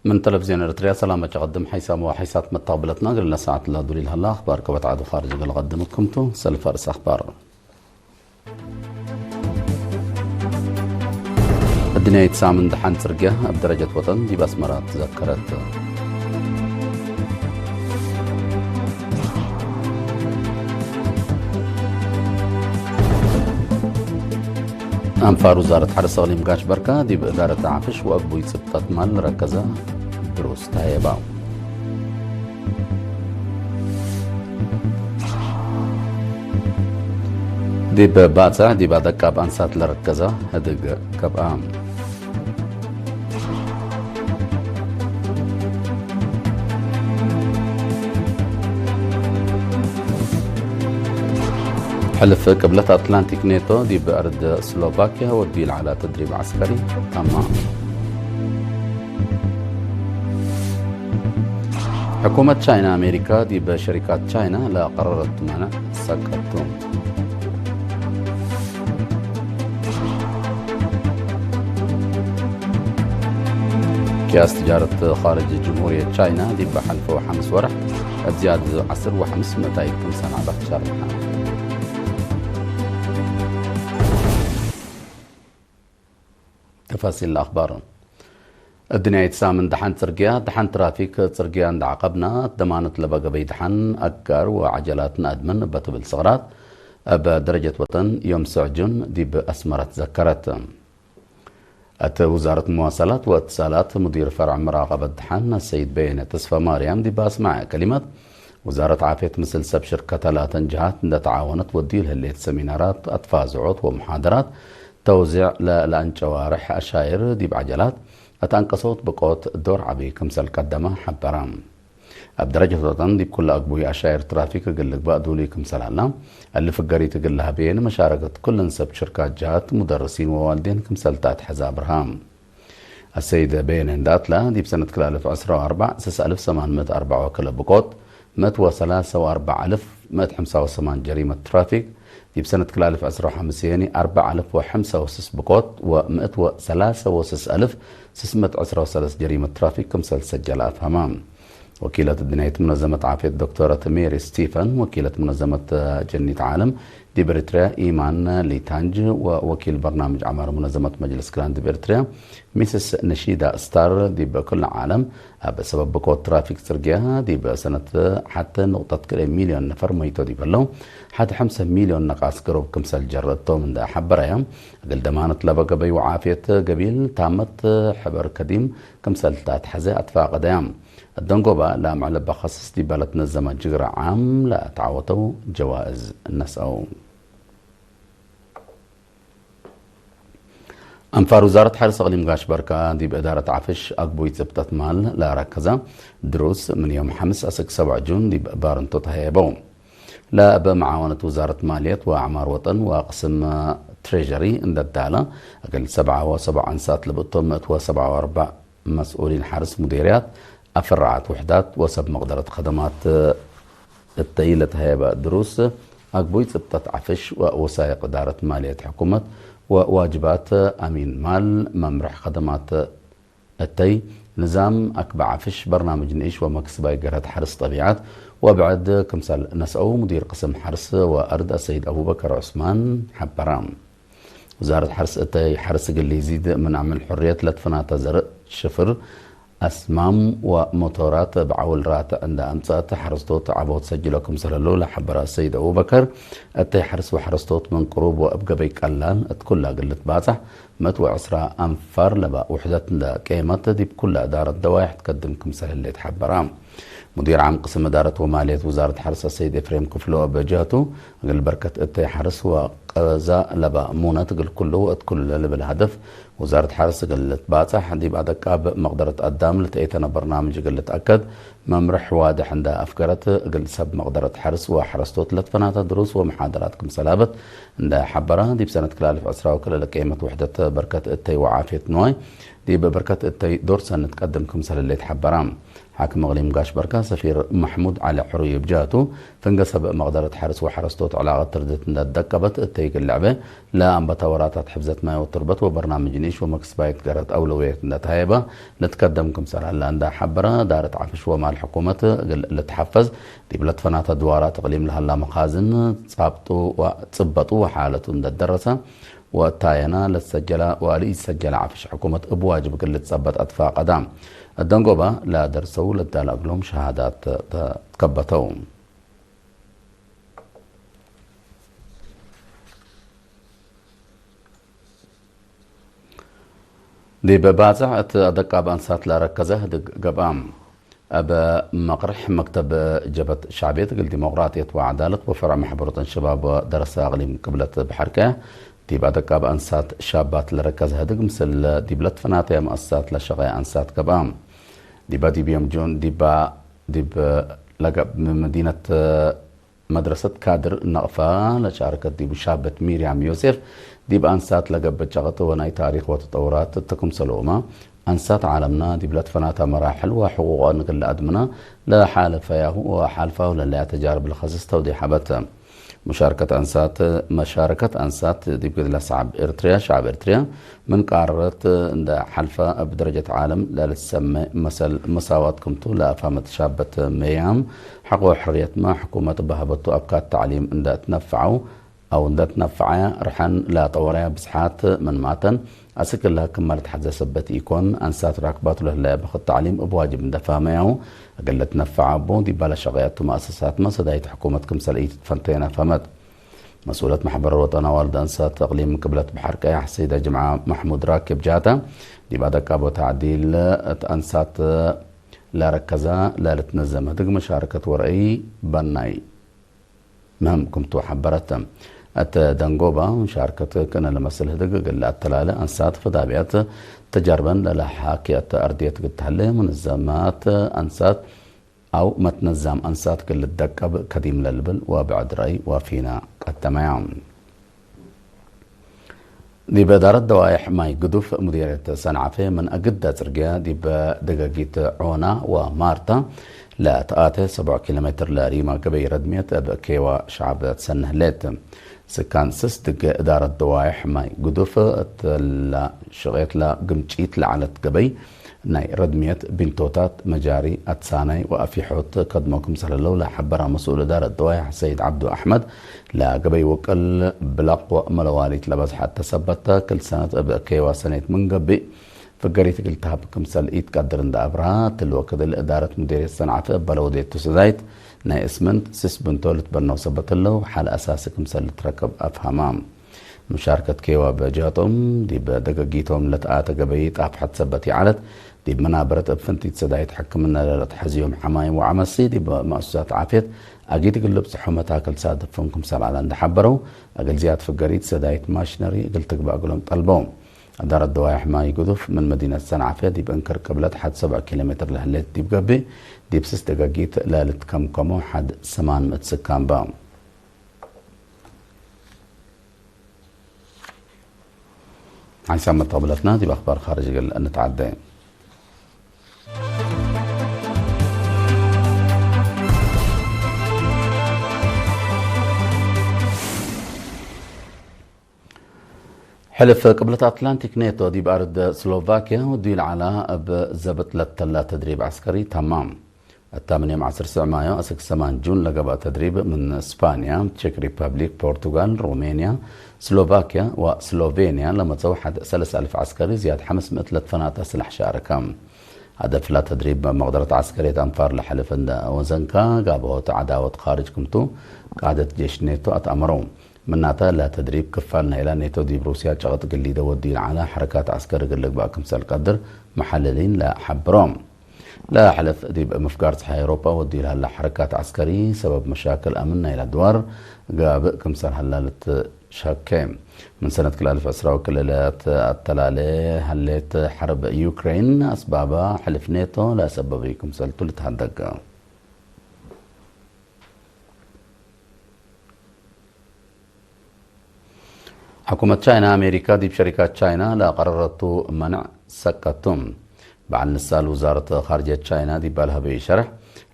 من تلفزيون إريتريا، سلام أقدم حيسام وحيسات متقبلتنا، قلنا ساعة لا دولي الهلا أخبار كبت عدو خارج قل قدمتكم تو سلفة رئيس أخبار. الدنيا يتسامن دحان ترقيا بدرجة وطن دي بأسمرات تذكرت. ኣንፋር ውዛረት ሓረስ ኣቕሊም ጋሽ በርካ ዲብ እዳረት ዓፍሽ ወኣግቡይ ጽብጠት ማል ረከዘ ድሩስ ታየባ። ዲብ ባጽዕ ዲብ ኣደቃብ ኣንሳት ለረከዘ ህድግ ከብኣ። ሕልፍ ቅብለት ኣትላንቲክ ኔቶ ዲብ ኣርድ ስሎቫኪያ ወዲ ልዓላ ተድሪብ ዓስከሪ ታማ። ሕኩመት ቻይና ኣሜሪካ ዲብ ሸሪካት ቻይና ለቀረረት ማንዕ ሰቀቱ። ኪያስ ትጃረት ኻርጅ ጅምሁርየት ቻይና ዲብ ሓልፈው ሓምስ ወርሕ ኣብ ዝያድ ዓስር ወሓምስ መእታይት ክምሰል ዓባት ሻርብሓ። ተፋሲል ኣኽባር። እድንያይት ሳምን ደሓን ጽርግያ፣ ደሓን ትራፊክ ጽርግያ እንዳዓቐብና፣ ደማነት ለበገበይ ደሓን ኣጋር ወዓጀላት ንኣድመን በትብል ስቕራት፣ ኣብ ደረጀት ወጠን ዮም ስዕጁን ዲብ ኣስመራ ተዘከረት። እቲ ውዛረት መዋሰላት ወእትሳላት ሙዲር ፈርዕ መራቐበት ደሓን ሰይድ በየነ ተስፋ ማርያም ዲብ ኣስማዐ ከሊመት፣ ውዛረት ዓፍየት ምስል ሰብ ሽርከተላተን ጅሃት እንደተዓወነት ወዲዩ ለህሌት ሰሚናራት፣ ኣትፋዝዖት ወመሓደራት፣ ተውዚዕ ለለኣን ጨዋርሕ ኣሻይር ዲብ ዓጀላት፣ ኣትኣንቀሶት ብቆት ዶር ዓቢ ክምሰል ቀደመ ሓበራ። ኣብ ደረጀት ወጠን ዲብ ኩሉ ኣግቡይ ኣሻይር ትራፊክ እግል ልግባእ ዱሉይ ክምሰል ኣላ፣ እሊ ፍገሪት እግል ለሃብየ ንመሻረከት ኩለን ሰብ ሽርካት ጅሃት ሙደርሲን ወዋልዴን ክምሰል ተኣትሐዘ ኣብርሃ። ኣሰይድ በየነ እንዳኣትላ ዲብ ሰነት ክላለፍ ዕስራ ወኣርባዕ ስስ ኣልፍ ሰማን ምእት ኣርባዕ ወክለ ብቆት ምእት ወሰላሳ ወኣርባዕ ኣልፍ ምእት ሓምሳ ወሰማን ጀሪመት ትራፊክ፣ ዲብ ሰነት ክላልፍ ዕስራ ወሓምስ የኒ ኣርባዕ ኣልፍ ወሓምሳ ወስስ ብቆት ወምእት ወሰላሳ ወስስ ኣልፍ ስስ ምእት ዕስራ ወሰለስ ጀሪመት ትራፊክ ክምሰል ሰጀለ ኣፍሃማ። ወኪለት ድናይት ሙነዘመት ዓፍየት ዶክተረት ሜሪ ስቲፈን፣ ወኪለት ሙነዘመት ጀኒት ዓለም ዲብ ኤሪትሪያ ኢማን ሊታንጅ፣ ወወኪል በርናምጅ ዓማር ሙነዘመት መጅልስ ክራን ዲብ ኤሪትሪያ ሚስስ ነሺዳ ስታር ዲብ ኩሉ ዓለም ኣብ ሰበብ ብቆት ትራፊክ ጽርግያ ዲብ ሰነት ሓተ ንቑጠት ክልተ ሚልዮን ነፈር መይቶ ዲብ ኣሎ፣ ሓደ ሓምሳ ሚልዮን ነቓስ ገሮብ ክምሰል ጀረቶም እንዳ ሓበራያ፣ እግል ደማነት ለበገበይ ወዓፍየት ገቢል ታመት ሕበር ከዲም ክምሰል ታትሐዘ ኣትፋቀደያ። الدنقوبة لا معلب خصص دي بلد نزمة جغرة عام لا تعوتو جوائز النسأو. ኣንፋር ውዛረት ሓርስ ኣቕሊም ጋሽ በርካ ዲብ እዳረት ዓፍሽ ኣግቡይ ጽብጠት ማል ለኣረከዛ ድሩስ ምን ዮም ሓምስ ኣስክ ሰብዓ ጁን ዲብ ባርንቶ ተሃየበው። ለብመዓወነት ውዛረት ማልየት ወኣዕማር ወጠን ወቅስም ትሬዠሪ እንደዳለ፣ እግል ሰብዓ ወሰብዓ ኣንሳት ልብእቶም ምእት ወሰብዓ ወኣርባዕ መስኡሊን ሓርስ ሙዴርያት፣ ኣፈራዓት ውሕዳት ወሰብ መቕደረት ኸደማት እተይ ለተሃየበ ድሩስ፣ ኣግቡይ ጽብጠት ዓፍሽ ወወሳይቕ እዳረት ማልየት ሕኩመት ወዋጅባት ኣሚን ማል መምርሕ ኸደማት እተይ ንዛም ኣክበ ዓፍሽ በርናምጅ ንእሽ ወመክስባይ ገርሀት ሓርስ ጠቢዓት ወብዕድ ክምሰል ነስአው ሙዲር ቅስም ሓርስ ወኣርድ ኣሰይድ ኣቡበከር ዑስማን ሓበራ። ውዛረት ሓርስ እተይ ሓርስ እግል ይዚድ ምን ኣምል ሑርየት ለትፈናተ ዘርእ ሽፍር ኣስማም ወሞቶራት እብ ዓውል ራትዕ እንዳ ኣምጸአት ሓረስቶት ዓቦት ሰጅሎ ክምሰለሉ ለሓበረ ሰይድ ኣቡበከር፣ እተይ ሓርስ ወሓረስቶት ምን ቅሩብ ወእብ ገበይ ቀላል እት ኩላ እግል ልትባጻሕ ምእት ወዕስራ ኣንፋር ለባ ውሕደት እንዳ ቄመት ዲብ ኩላ እዳረት ደዋይሕ ትከድም ክምሰል ህሌት ሓበራ። ሙዲር ዓም ቅስም እዳረት ወማልየት ውዛረት ሓርስ ኣሰይድ ኤፍሬም ክፍሎ እብ ጀህቱ፣ እግል በርከት እተይ ሓርስ ወቀዛ ለባ ሙነት እግል ኩሉ እት ኩሉ ለልብል ሃደፍ ውዛረት ሓርስ እግል ልትባጻሕ ዲብ ኣደቃብ መቕደረት ኣዳም ልትኤተነ በርናምጅ እግል ልትኣከድ መምርሕ ዋድሕ እንዳ ኣፍገረት እግል ሰብ መቕደረት ሓርስ ወሓረስቶት ለትፈናተ ድሩስ ወመሓደራት ክምሰል ሃበት እንዳ ሓበራ ዲብ ሰነት ክላልፍ ዕስራ ወክልተ ለቄመት ውሕደት በርከት እተይ ወዓፍየት ንዋይ ዲብ ብርከት እተይ ዶርሰን ንትቀድም ክምሰል እለ ተሓበራ። ሓክም እቕሊም ጋሽ በርካ ሰፊር ማሕሙድ ዓሊ ሕሩይ ብጃቱ፣ ፍንገ ሰብ መቕደረት ሓርስ ወሓረስቶት ዕላቐት ትርድት እንዳደቀበት እተይ ግልዕበ፣ ለኣንበታ ወራታት ሕፍዘት ማይ ወትርበት ወበርናምጅ ንእሽ ወመክስባይት ገረት ኣውለውየት እንዳተሃየባ፣ ንትቀደም ክምሰል ኣላ እንዳሓበራ፣ ዳረት ዓፍሽ ወማል ሕኩመት ግል ልትሓፈዝ፣ ዲብ ለትፈናተ ድዋራት እቕሊም ለሃላ መኻዝን ጻብጡ ወ-፣ ጽበጡ ወሓለቱ እንደደረሰ፣ ወእታየና ለትሰጀላ ወልኢሰጀላ ዓፍሽ ሕኩመት እብ ዋጅብ ግል ልትጸበጥ ኣትፋቀዳ። እደንጎባ ላደርሰው ለዳላ እግሎም ሸሃዳት ተከበተው። ዲብ ባጽዕ እት ኣደቃብ ኣንሳት ለረከዘ ህድግ ገብኣ። እብ መቕርሕ መክተብ ጀበት ሻዕብየት እግል ዲሞቅራጥየት ወዓዳለት ወፈርዕ መሕበሮተን ሸባብ ወደረሰ ኣቕሊም ቅብለት ብሐርቀ፣ ዲብ ኣደቃብ ኣንሳት ሻባት ለረከዘ ህድግ ምስል ዲብ ለትፈናተየ መኣሰሳት ለሸቐየ ኣንሳት ገብኣ። ዲባ ዲብ ዮም ጁን ዲባ ዲብ ለገብ መዲነት መድረሰት ካድር ነቕፋ ለሻርከት ዲቡ ሻበት ሚርያም ዮሴፍ፣ ዲብ ኣንሳት ለገብእ ጨቕጥ ወናይ ታሪኽ ወተጠውራት እተ ክምሰልኡመ፣ ኣንሳት ዓለምና ዲብ ለትፈናታ መራሕል ወሕቁቆን እግል ለኣድምና ለሓለፈያሁ ወሓልፋሁ ለለያ ተጃርብ ለኸስስ ተውዲሕ ሐበት። ሙሻርከት ኣንሳት፣ መሻረከት ኣንሳት ዲብ ግድለ ሰዓብ ኤርትርያ፣ ሸዓብ ኤርትርያ፣ ምን ቃረረት እንደ ሐልፈ እብ ደረጀት ዓለም ለልትሰመ መሰል መሳዋት ክምቱ ለአፋመት ሻበት መያም ሐቆ ሕርየትመ ሕኩመት በህበቱ አብካት ተዕሊም እንደ እትነፈዐው አው እንደ እትነፈዐ ርሐን ለጠወረያ ብዝሓት ምን ማተን አስክላ ክመ ልትሐዘ ሰበት ኢኮን። አንሳት ራክባቱ ለህለያ በክት ተዕሊም እብ ዋጅብ እንደ ፋህመያው እግል ልትነፈዐ እቡ ዲባ ለሸቀየቱ መአሰሳትመ ሰዳይት ሕኩመት ክምሰል ኢትትፈንተየን አፍሀመት። መስኡለት ማሕበር ወጠን አዋልድ አንሳት እቅሊም ቅብለት በሐር ቀያሕ ሰይዳ ጅምዓ ማሕሙድ ራክብ ጃታ፣ ዲብ አደቃቦ ተዕዲል እት አንሳት ለረከዛ ለልትነዘም ህድግ መሻረከት ወረአይ በናይ ምህም ክምቱ ሐበረት። እት ደንጎባ መሻርከት ክነ ለመስል ህድግ እግል ለአተላለ አንሳት ፍዳብያት ተጃርበን ለለሐኪ እት አርድየት እግል ተሀለ፣ ሙንዘማት አንሳት አው መትነዛም አንሳት ክል ልትደቀብ ከዲም ለልብል ወብዕድ ረአይ ወፊና ቀደመያ። ዲብ እዳረት ደዋይሕ ማይ ግዱፍ ሙዲርየት ሰንዓፈ ምን አግዳ ጽርግያ ዲብ ደገጊት ዖና ወማርታ ለተአተ ሰብዑ ኪሎ ሜትር ለሪማ ገበይ ረድምየት እብ ኬዋ ሸዓብ ትሰንህ ሌት። ስካን ስስ ድገ እዳረት ደዋይሕ ማይ ግዱፍ እትላ ሽቄትላ ግምጪት ለዓለት ገበይ ናይ ረድምየት ቢንቶታት መጃሪ አትሳናይ ወአፊሖት ከድሞ ክምሰል ህለው ለሐበራ መስኡል እዳረት ደዋይሕ ሰይድ ዓብዱ አሕመድ፣ ለገበይ ወቅል ብላቅ ወመለዋሊት ለበዝሐት ተሰበተ ክል ሰነት እብ ኬዋ ሰኔት ምን ገብእ ፍገሪት እግል ተሀብ ክምሰል ኢትቀድር እንደ አብርሃ፣ ትልወ ክድል እዳረት ሙዲርየት ሰንዓፈ እበለ ወዴቱ ሰዳይት ናይ እስምንት ስስ ብንቶ ልትበነው ሰበት ህለው፣ ሐል አሳሲ ክምሰል ልትረከብ አፍሃማ። ሙሻርከት ኬዋ በጃቶም ዲብ ደገጊቶም ለተአተ ገበይ ጣፍሐት ሰበት ይዓለት፣ ዲብ መናበረት እብ ፍንቲት ሰዳይት ሕክምና ለለትሐዝዮም ሐማይም ወዐመሲ ዲብ መእሱሳት ዓፍየት አጊድ እግል ልብጽሖ መታክል ሳድፍም ክምሰል አላ እንደ ሐበረው፣ እግል ዝያድ ፍገሪት ሰዳይት ማሽነሪ እግል ትግባእ እግሎም ጠልበው። እዳረት ደዋይሕ ማይ ግዱፍ ምን መዲነት ሰንዓፈ ዲብ እንክር ቅብለት ሐድ ሰብዕ ኪሎ ሜትር ለህሌት ዲብ ገብእ፣ ዲብ ስስ ደገጊት ለልትከምከሞ ሐድ ሰማን ምእት ስካን በ። ሓንሳብ መተቕብለትና ዲብ ኣኽባር ኻርጅ እግል እንተዓደ። ሕልፍ ቅብለት ኣትላንቲክ ኔቶ ዲብ ኣርድ ስሎቫኪያ ወዲኡ ለዓላ እብ ዘብጥ ለተላ ተድሪብ ዐስከሪ ተማም። እታ ምን ዮም ዐስር ስዕ ማዮ አስክ ሰማን ጁን ለገብአ ተድሪብ ምን ስፓንያ፣ ቼክ ሪፐብሊክ፣ ፖርቱጋል፣ ሮሜንያ፣ ስሎቫኪያ ወስሎቬንያ ለመጸው ሐድ ሰለስ አልፍ ዐስከሪ ዝያድ ሐምስ ምእት ለትፈናተ ስላሕ ሻረከ። ሀደፍላ ተድሪብ መቅደረት ዐስከርየት አንፋር ለሐልፍ እንደ ወዘንካ ጋብሆት ዐዳወት ካርጅ ክምቱ ቃደት ጄሽ ኔቶ አትአመረው። ምናተ ለተድሪብ ክፋል ናይላ ኔቶ ዲብ ሩስያ ጨቅጥ ግሊደ ወዲዩ ለዓላ ሐረካት ዐስከሪ እግል ልግባእ ክምሰል ቀድር መሐልሊን ለሐብሮም። ለሐለፍ ዲብ ምፍጋር ጸሓይ ኤውሮጳ ወዲዩ ለሀላ ሐረካት ዐስከሪ ሰበብ መሻክል አምን ናይላ ድዋር ጋብእ ክምሰል ሀላ ልትሸኬ። ምን ሰነት ክልተ አልፍ ዕስራ ወክልኤ ለትአተላሌ ሀሌት ሐርብ ዩክሬን አስባባ ሕልፍ ኔቶ ለሰበብ ክምሰልቱ ልትሀደግ። ሕኩመት ቻይና አሜሪካ ዲብ ሸሪካት ቻይና ለቀረረቱ መንዕ ሰቀቱ። በዓል ንሳል ውዛረት ኻርጀ ቻይና ዲባል ሀበይ ሸርሕ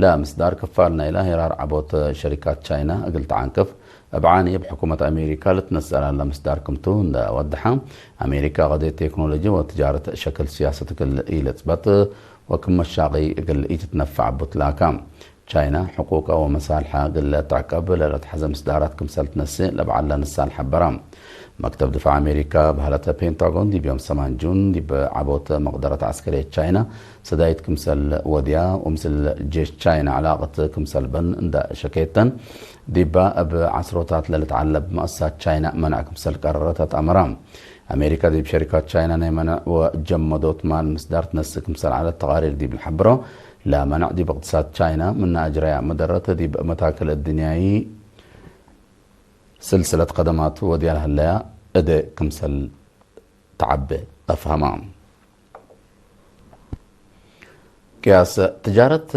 ለምስዳር ክፋል ናይ ላሄራር ዓቦት ሸሪካት ቻይና እግል ተዓንቅፍ እብ ዓኒ እብ ሕኩመት ኣሜሪካ ልትነሰላ ለምስዳር ክምቱ እንደ ወድሓ ኣሜሪካ ቐደ ቴክኖሎጂ ወትጃረት ሸክል ስያሰት እግል ኢለጽበት ወክም መሻቒ እግል ኢትትነፋዕ ቡትላካ። ቻይና ሕቁቃ ወመሳልሓ ግለ ትዕቀብ ለለትሓዘ ምስዳራት ክምሰል ትነስእ ለበዓላ ንሳል ሓበራ። መክተብ ድፋዕ ኣሜሪካ በህለተ ፔንታጎን ዲብ ዮም ሰማን ጁን ዲብ ዓቦት መቕደረት ዓስከርየት ቻይና ሰዳይት ክምሰል ወድያ ወምስል ጄሽ ቻይና ዕላቕት ክምሰል በን እንዳ ሸኬተን ዲባ እብ ዓስሮታት ለልትዓለብ መእሳት ቻይና መናዕ ክምሰል ቀረረታት ኣመራ። ኣሜሪካ ዲብ ሸሪካት ቻይና ናይ መናዕ ወጀመዶት ማል ምስዳር ትነስእ ክምሰል ዓለት ተቓሪር ዲብ ልሓብሮ። ለመናዕ ዲብ እቅትሳድ ቻይና ምና ኣጅረያ መደረት ዲብ መታክል እድንያይ ስልስለት ከደማት ወድያ ለሀለያ እደ ክምሰል ተዓበ ኣፍሃማ። ቅያስ ትጃረት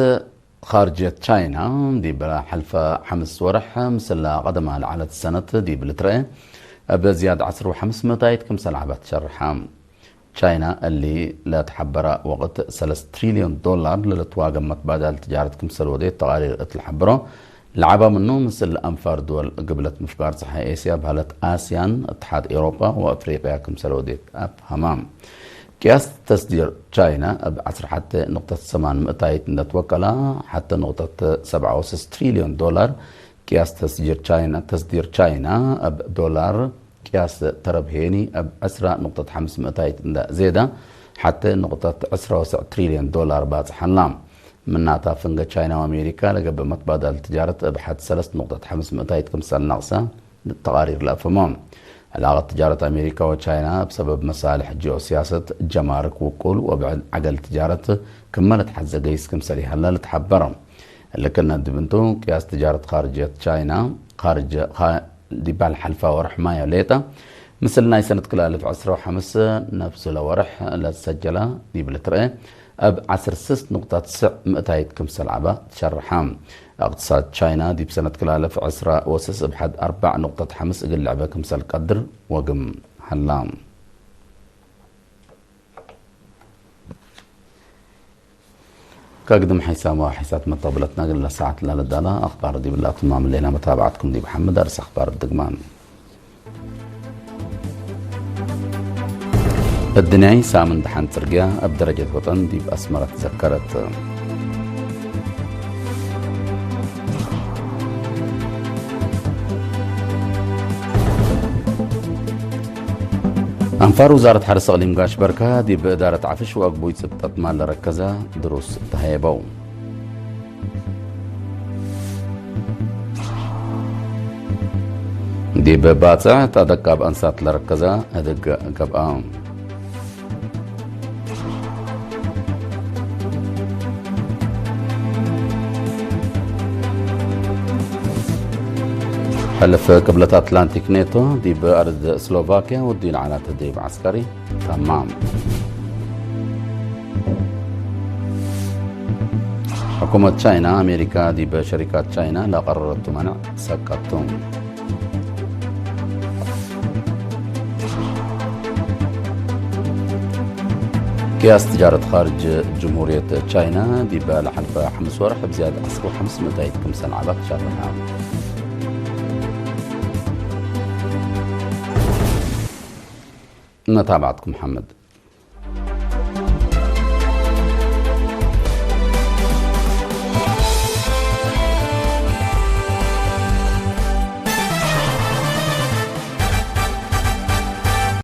ኻርጀት ቻይና ዲብ ሐልፈ ሐምስ ወርሕ ምስላ ቀደማ ለዓለት ሰነት ዲብ ልትረአ እብ ዝያድ ዐስር ወሐምስ ምእታይት ክምሰል ዓባት ሸርሓ። ቻይና እሊ ለትሓበረ ወቅት ሰለስ ትሪልዮን ዶላር ለልትዋገም መትባዳል ትጃረት ክምሰል ወዴት ተቓሪር እት ልሓብሮ። ለዓባ ምኑ ምስል ኣንፋር ድወል ግብለት ምፍቃር ጸሓይ ኤስያ በህለት ኣስያን፣ እትሓድ ኤውሮጳ ወኣፍሪቅያ ክምሰል ወዴት ኣፍሃማ። ቅያስ ተስዲር ቻይና እብ ዐስር ሐተ ንቕጠት ሰማን ምእታይት እንደትወቀላ፣ ሐተ ንቕጠት ሰብዓ ወስስ ትሪልዮን ዶላር ቅያስ ተስዲር ቻይና፣ ተስዲር ቻይና እብ ዶላር ቅያስ ተረብ ሄኒ እብ ዕስራ ንቕጠት ሐምስ ምእታይት እንዳ ዜዳ፣ ሐተ ንቕጠት ዕስራ ወሰዕ ትሪልዮን ዶላር ባጽሓላ። ምናታ ፍንገ ቻይና ወኣሜሪካ ለገብእ መትባዳል ትጃረት እብ ሐድ ሰለስት ንቕጠት ሐምስ ምእታይት ክምሰል ናቕሳ ተቓሪር ለአፈሞ። ዕላቐት ትጃረት ኣሜሪካ ወቻይና እብ ሰበብ መሳልሕ ጂኦ ሲያሰት፣ ጀማርክ ውቁል ወብዕድ ዓገል ትጃረት ክመ ለትሓዘ ገይስ ክምሰል ይሃላ ልትሓበር። ልክነት ድብንቱ ቅያስ ትጃረት ኻርጀት ቻይና ኻርጀ ኻ-፣ ዲባል ሓልፋ ወርሕ ማዮ ሌጣ ምስል ናይ ሰነት ክላልፍ ዕስራ ወሐምስ ነፍስ ለወርሕ ለትሰጀላ ዲብ ልትርአ እብ ዐስር ስስ ንቕጣት ስዕ ምእታይት ክምሰል ዓባ ትሸርሓ። እቅትሳድ ቻይና ዲብ ሰነት ክላልፍ ዕስራ ወስስ እብ ሐድ ኣርባዕ ንቕጠት ሐምስ እግል ልዕበ ክምሰል ቀድር ወግም ሀላ። ከግድም ሓይሳም ወሓይሳት መተብለትና ግን ለሰዓት ላለዳላ ኣኽባር ዲብላ ትማም ሌና መታብዓትኩም ዲብ ሓምድ ኣርስ ኣኽባር ብድግማን። እድንያይ ሳምን ደሓን ጽርግያ ኣብ ደረጀት ወጠን ዲብ ኣስመራ ተዘከረት። ኣንፋር ውዛረት ሓርስ እቕሊም ጋሽ በርካ ዲብ እዳረት ዓፍሽ ወኣግቡይ ጽብጠት ማል ለረከዛ ድሩስ ተሃየበው። ዲብ ባጽዕ ጣደቃብ ኣንሳት ለረከዛ ህድግ ገብኣ። ሕልፍ ቅብለት ኣትላንቲክ ኔቶ ዲብ ኣርድ ስሎቫኪያ ውዲ ንዓላት ዲብ ዓስከሪ ተማም። ሕኩመት ቻይና ኣሜሪካ ዲብ ሸሪካት ቻይና ለቀረረቱ መነዕ ሰቀቱ። ቅያስ ትጃረት ኻርጅ ጅምሁርየት ቻይና ዲብ ለሓልፈ ሓምስ ወርሕ ብዝያድ ዐስር ወሓምስ ምእታይት ክምሰል ዓባት ሸርሓ። መታብዓትኩም ሓመድ።